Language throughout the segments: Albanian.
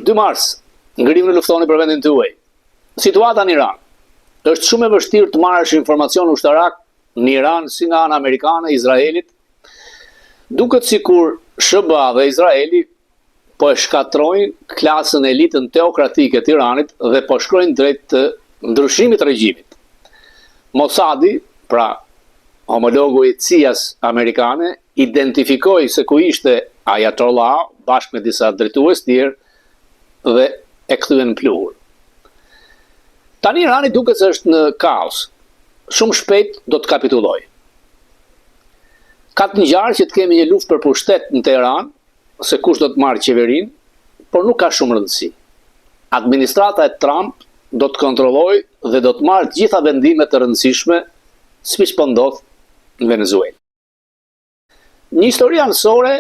2 mars, ngrihuni luftoni për vendin tuaj. Situata në Iran. Është shumë e vështirë të marrësh informacion ushtarak në Iran si nga ana amerikane, Izraelit. Duket sikur SHBA dhe Izraeli po e shkatërrojnë klasën elitën teokratike të Iranit dhe po shkojnë drejt ndryshimit të regjimit. Mossadi, pra homologu i CIA-s amerikane, identifikoi se ku ishte Ayatollah bashkë me disa drejtues tjerë dhe e kthyen në pluhur. Tani Irani duket se është në kaos. Shumë shpejt do të kapitullojë. Ka të ngjarë që të kemi një luftë për pushtet në Teheran, se kush do të marrë qeverinë, por nuk ka shumë rëndësi. Administrata e Trump do të kontrollojë dhe do të marrë të gjitha vendimet e rëndësishme, siç po ndodh në Venezuelë. Një histori anësore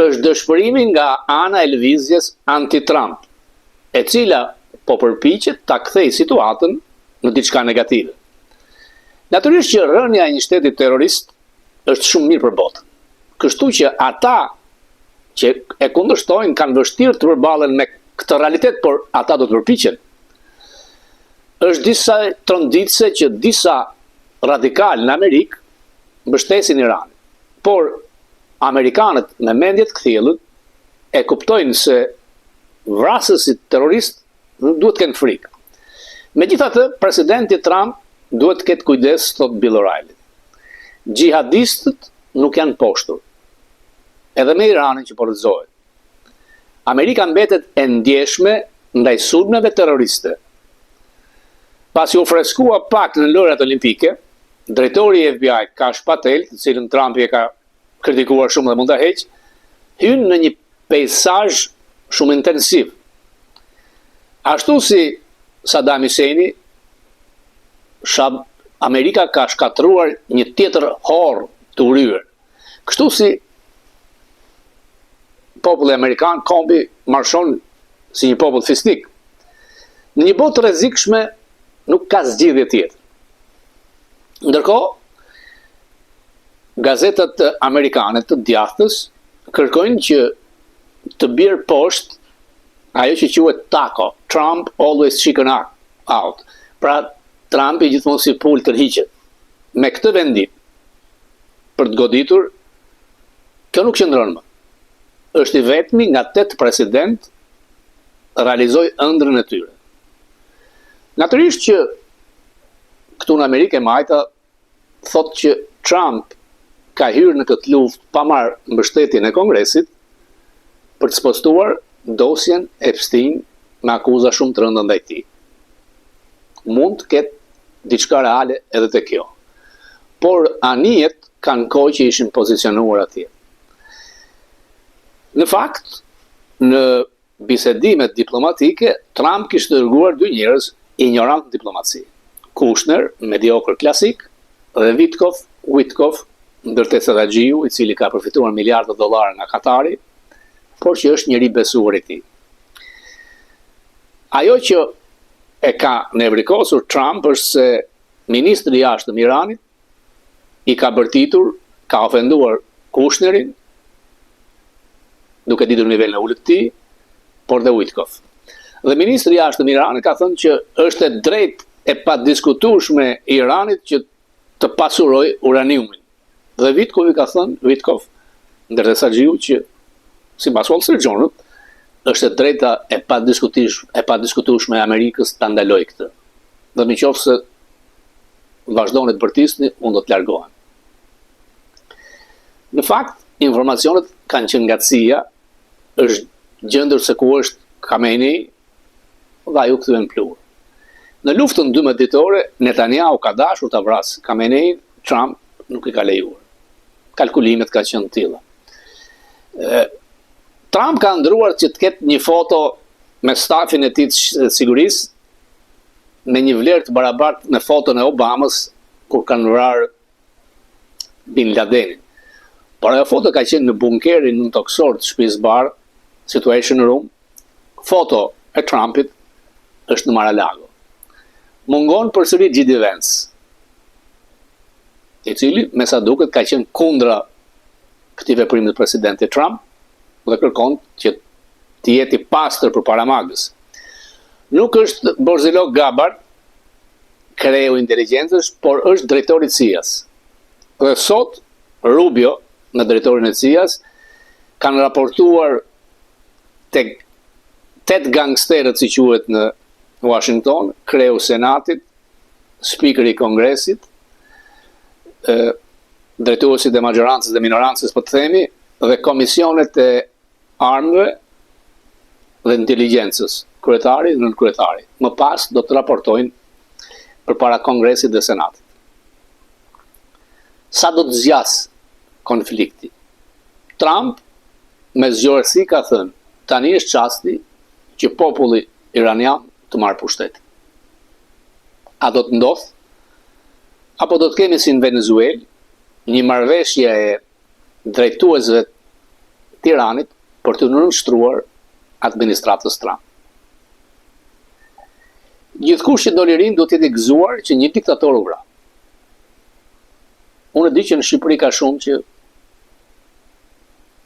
është dëshpërimi nga ana e lëvizjes anti-Trump, e cila po përpiqet ta kthejë situatën në diçka negative. Natyrisht që rënia e një shteti terrorist është shumë mirë për botën. Kështu që ata që e kundërshtojnë kanë vështirë të përballen me këtë realitet, por ata do të përpiqen. Është disi tronditëse që disa radikalë në Amerikë mbështesin Iranin. Por amerikanët me mendje të kthjellët e kuptojnë se vrasësit terroristë nuk duhet të kenë frikë. Megjithatë, presidenti Trump duhet të ketë kujdes, thotë Bill O'Reilly. Xhihadistët nuk janë mposhtur. Edhe me Iranin që po rrëzohet. Amerika mbetet e ndjeshme ndaj sulmeve terroriste. Pasi u freskua pak në Lojërat Olimpike, drejtori i FBI, Kash Patel, të cilën Trumpi e ka kritikuar shumë dhe mund ta heqë, hyn në një peisazh shumë intensiv. Ashtu si Saddam Husseini, Shab Amerika ka shkatërruar një tjetër horr të urryer. Kështu si populli amerikan, kombi marshon si një popull fisnik. Në një botë të rrezikshme nuk ka zgjidhje tjetër. Ndërkohë, gazetat amerikane të djathtës kërkojnë që të bjerë poshtë ajo që quhet TACO, Trump always chicken out. Pra, Trumpi gjithmonë si pulë tërhiqet. Me këtë vendim për të goditur, kjo nuk qëndron më. Është i vetmi nga tetë presidentë realizoi ëndrrën e tyre. Natyrisht që këtu në Amerikë e majta thotë që Trump ka hyrë në këtë luftë pa marrë mbështetjen e Kongresit për të spostuar dosjen Epstein me akuza shumë të rënda ndaj tij. Mund të ketë diçka reale edhe te kjo. Por anijet kanë kohë që ishin pozicionuar atje. Në fakt, në bisedimet diplomatike, Trump kishte dërguar dy njerëz injorantë në diplomaci. Kushner, mediokër klasik, dhe Witkoff, Witkoff, ndërtesaraxhiu, i cili ka përfituar miliarda dollarë nga Katari, por që është njeri i besuar i tij. Ajo që e ka nevrikosur Trump është se ministri i jashtëm i Iranit i ka bërtitur, ka ofenduar Kushnerin, duke ditur nivelin e ulët të tij, por dhe Witkoff. Dhe ministri i jashtëm i Iranit ka thënë që është e drejtë e padiskutueshme e Iranit që të pasurojë uraniumin. Dhe Witkoff i ka thënë, Witkoff, ndërtesaxhiu që sipas Wall Street Journal është e drejta e padiskutueshme e padiskutueshme e Amerikës ta ndalojë këtë. Dhe në qoftë se vazhdoni të bërtisni, unë do të largohem. Në fakt, informacionet kanë qenë nga CIA, është gjendur se ku është Khamenei dhe ai u kthye në pluhur. Në luftën 12 ditore, Netanyahu ka dashur ta vrasë Khamenei, Trump nuk i ka lejuar. Kalkulimet ka qenë të tilla. Trump ka ëndërruar që të ketë një foto me stafin e tij të sigurisë me një vlerë të barabartë me foton e Obamës kur kanë vrarë Bin Ladenin. Por ajo foto ka qenë në bunkerin nëntokësor të Shtëpisë Bardhë, Situation Room. Foto e Trumpit është në Mar-a-Lago. Mungon përsëri J.D. Vance, i cili me sa duket ka qenë kundra këtij veprimi të presidentit Trump dhe kërkon që Të jetë i pastër përpara MAGA-s. Nuk është Borzilok Gabbard, kreu i inteligjencës, por është drejtori i CIA-s. Dhe sot Rubio me drejtorin e CIA-s kanë raportuar tek tetë gangsterët si quhet në Washington, kreu i Senatit, spikeri i Kongresit, drejtuesit e maxhorancës dhe minorancës po të themi dhe komisionet e armëve dhe inteligjencës, kryetari dhe nënkryetari. Më pas do të raportojnë përpara Kongresit dhe Senatit. Sa do të zgjasë konflikti? Trump me zgjuarsi ka thënë, tani është çasti që populli iranian të marrë pushtetin. A do të ndodhë? Apo do të kemi si në Venezuelë një marrëveshje e drejtuesve të Iranit për t'u nënshtruar administratës Trump. Gjithkush që do lirinë duhet të jetë i gëzuar që një diktator u vra. Unë e di që në Shqipëri ka shumë që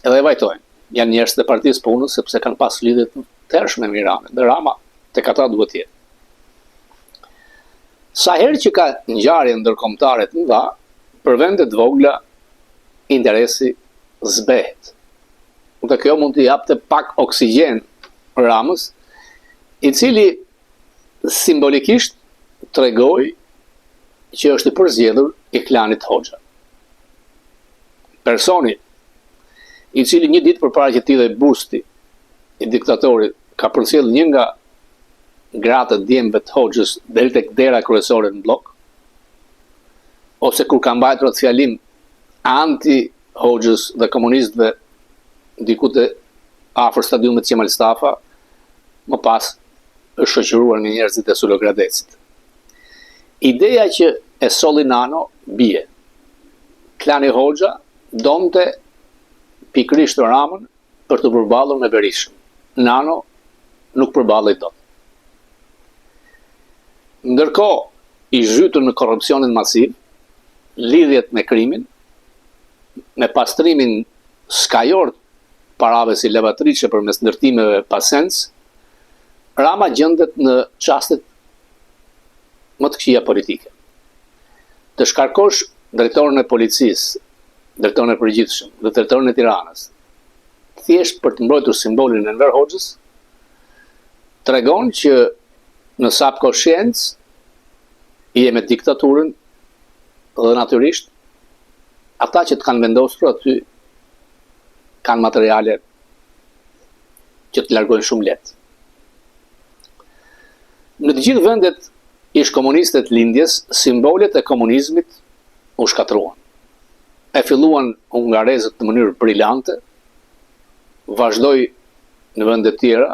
edhe e vajtojnë. Janë njerëz të partisë punës sepse kanë pas lidhje të hershme me Iranin dhe Rama tek ata duhet të jetë. Sa herë që ka ngjarje ndërkombëtare të mëdha, për vende të vogla interesi zbehet. Dhe kjo mund t'i japte pak oksigjen Ramës, i cili simbolikisht tregoi që është i përzgjedhur i klanit Hoxha. Personi i cili një ditë përpara që të hidhej busti i diktatorit ka përcjellë një nga gratë e djemve të Hoxhës deri tek dera kryesore në bllok, ose kur ka mbajtur atë fjalim anti Hoxhës dhe komunistëve diku te afër stadiumit Qemal Stafa, më pas është shoqëruar nga njerëzit e Sulo Gradecit. Ideja që e solli Nano bie. Klani Hoxha donte pikërisht Ramën për t'u përballur me Berishën. Nano nuk përballej dot. Ndërkohë, i zhytur në korrupsionin masiv, lidhjet me krimin, me pastrimin skajor të parave si lavatriçe përmes ndërtimeve pa sens, Rama gjendet në çastet më të këqija politike. Të shkarkosh drejtorin e policisë, drejtorin e përgjithshëm dhe drejtorin e Tiranës, thjesht për të mbrojtur simbolin e Enver Hoxhës, tregon që në subkonsciencë je me diktaturën dhe natyrisht ata që të kanë vendosur aty kanë materiale që të largojnë shumë lehtë. Në të gjithë vendet ish komuniste të lindjes, simbolet e komunizmit u shkatërruan. E filluan hungarezët në mënyrë brilante, vazhdoi në vende të tjera,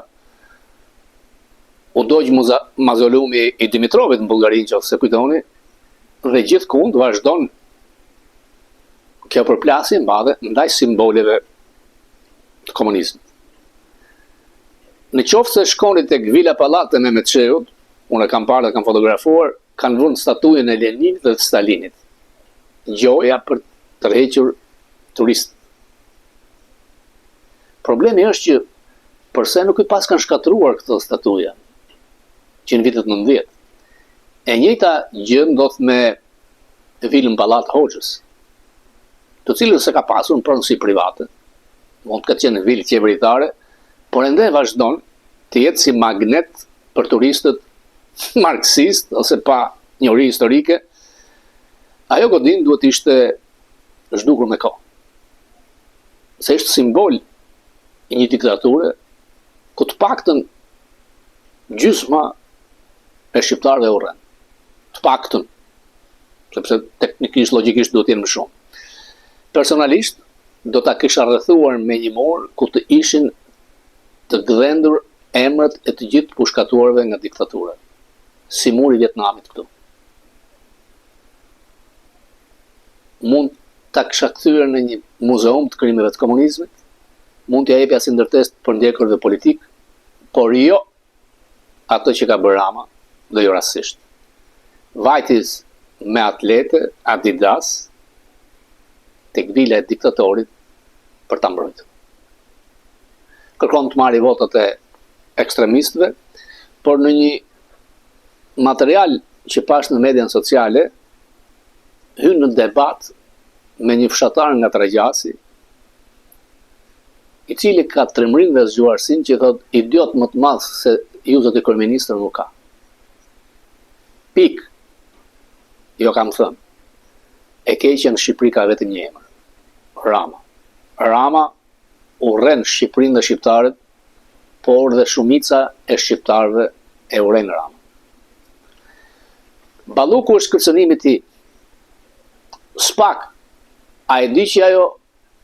u dogj mauzoleumi i Dimitrovit në Bullgari, në qoftë se kujtoni, dhe gjithkund vazhdon kjo përplasje e madhe ndaj simboleve të komunizmit. Në qoftë se shkoni tek Vila Pallat e Mehmet Shehut, unë e kam parë dhe kam fotografuar, kanë vënë statujën e Leninit dhe të Stalinit. Gjoja për të tërhequr turistët. Problemi është që përse nuk i paskan shkatërruar këto statuja që në vitet 90. E njëjta gjë ndodh me vilën Pallat Hoxhës, të cilën s'e ka pasur në pronësi private, mund të ketë qenë vilë qeveritare, por ende vazhdon të jetë si magnet për turistët marksistë ose pa njohuri historike. Ajo godinë duhet të ishte zhdukur me kohë. Se është simbol i një diktature ku të paktën gjysma e shqiptarëve e urren. Të paktën, sepse teknikisht, logjikisht duhet të jenë më shumë. Personalisht do ta kisha rrethuar me një mur ku të ishin të gdhendur emrat e të gjithë të pushkatuarve nga diktatura, si muri i Vietnamit këtu. Mund ta kisha kthyer në një muzeum të krimeve të komunizmit, mund t'ia jepja si ndërtesë të përndjekurve politikë, por jo atë që ka bërë Rama dhe jo rastësisht. Vajti me atlete Adidas tek vila e diktatorit për ta mbrojtur. Kërkon të marrë votat e ekstremistëve, por në një material që pashë në median sociale, hyn në debat me një fshatar nga Tregjasi, i cili ka trimërinë dhe zgjuarsinë që thotë idiot më të madh se ju zoti kryeministër nuk ka. Pikë. Jo kam thënë. E keqja në Shqipëri ka vetëm një emër. Rama. Rama urren Shqipërinë dhe shqiptarët, por dhe shumica e shqiptarëve e urrejnë Ramën. Balluku është kërcënimi i tij. SPAK, a e di që ajo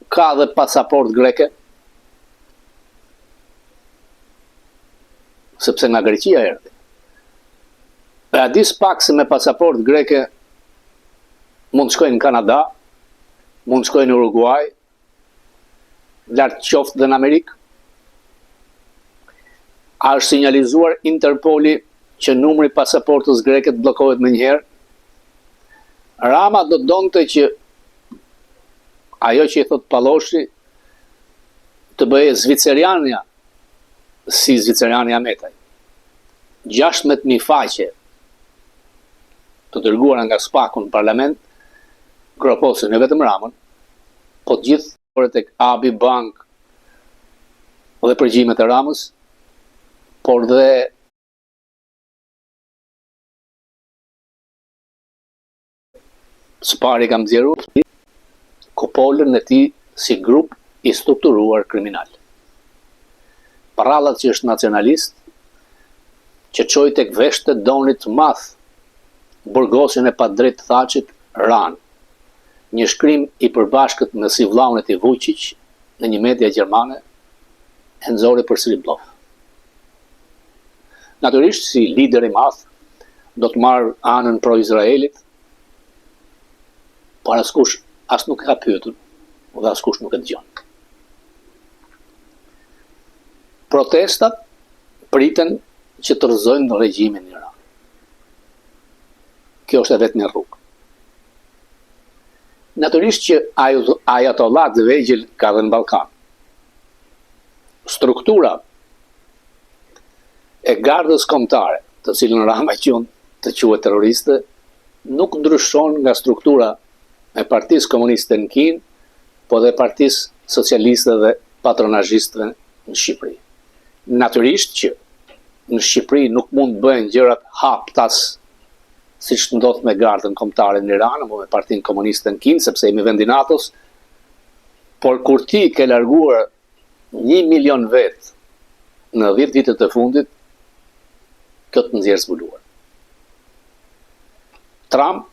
ka dhe pasaportë greke? Sepse nga Greqia erdhi. E a di SPAK se me pasaportë greke mund të shkojë në Kanada, mund të shkojë në Uruguay, larg qoftë dhe në Amerikë? A është sinjalizuar Interpoli që numri i pasaportës greke të bllokohet menjëherë? Rama do donte që ajo që i thotë Palloshi të bëhej zviceriania si zviceriania Metaj. 16.000 faqe të dërguara nga SPAK-u në parlament groposin jo vetëm Ramën, po të gjithë tek Abi Bank dhe përgjimet e Ramës, por dhe së pari kam nxjerrë kupolën e tij si grup i strukturuar kriminal. Përrallat që është nacionalist, që çoi tek veshët e Donit të Madh burgosjen e padrejtë të Thaçit, ranë. Një shkrim i përbashkët me sivllaun e tij Vuçiq në një media gjermane e nxori përsëri bllof. Natyrisht si lider i madh do të marrë anën pro Izraelit, por askush as nuk e ka pyetur dhe askush nuk e dëgjon. Protestat priten që të rrëzojnë regjimin në Iran. Kjo është e vetmja rrugë. Natyrisht që ajatollah të vegjël ka dhe në Ballkan. Struktura e gardës kombëtare, të cilën Rama quan të quhet terroriste, nuk ndryshon nga struktura e Partisë Komuniste në Kinë, po dhe Partisë Socialiste dhe patronazhistëve në Shqipëri. Natyrisht që në Shqipëri nuk mund të bëhen gjërat haptas siç ndodh me Gardën Kombëtare në Iran apo me Partinë Komuniste në Kinë, sepse jemi vend i NATO-s, por kur ti ke larguar 1 milion vetë në 10 vitet e fundit, kjo të nxjerr zbuluar. Trump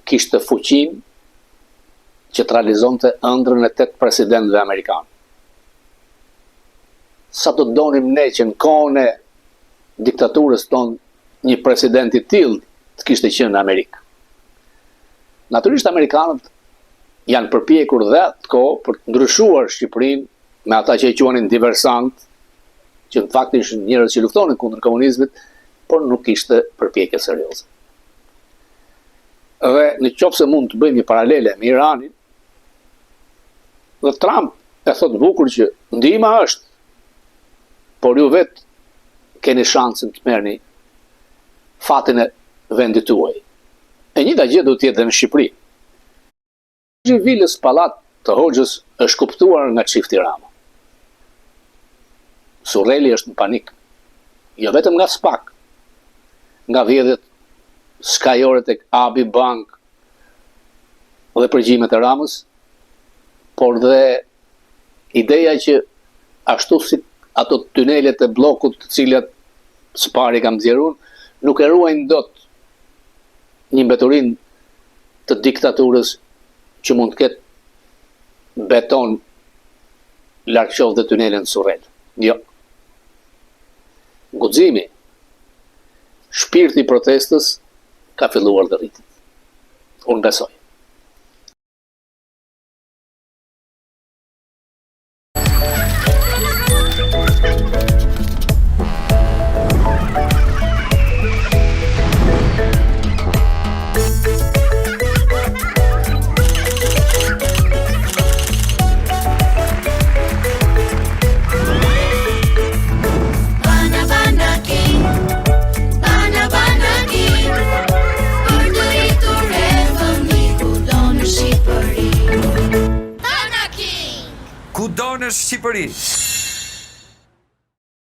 kishte fuqinë që të realizonte ëndrrën e 8 presidentëve amerikanë. Sa do të donim ne që në kohën e diktaturës tonë një president i tillë të kishte qenë në Amerikë. Natyrisht amerikanët janë përpjekur dhe atë kohë për të ndryshuar Shqipërinë me ata që e quanin diversant, që në fakt ishin njerëz që luftonin kundër komunizmit, por nuk ishte përpjekje serioze. Dhe në qoftë se mund të bëjmë një paralele me Iranin, dhe Trump e thotë bukur që ndihma është, por ju vetë keni shansin të merrni fatin e vendit tuaj. E njëjta gjë duhet të jetë dhe në Shqipëri. I vilës pallat të Hoxhës është kuptuar nga çifti Rama. Surreli është në panik. Jo vetëm nga SPAK, nga vjedhjet skajore tek Abi Bank dhe përgjimet e Ramës, por dhe ideja që ashtu si ato tunelet e bllokut të cilat së pari kam nxjerrë unë, nuk e ruajnë dot një mbeturinë të diktaturës që mund të ketë beton larg qoftë dhe tunele në Surrel. Jo. Guximi, shpirti i protestës ka filluar të rritet. Unë besoj. në Shqipëri.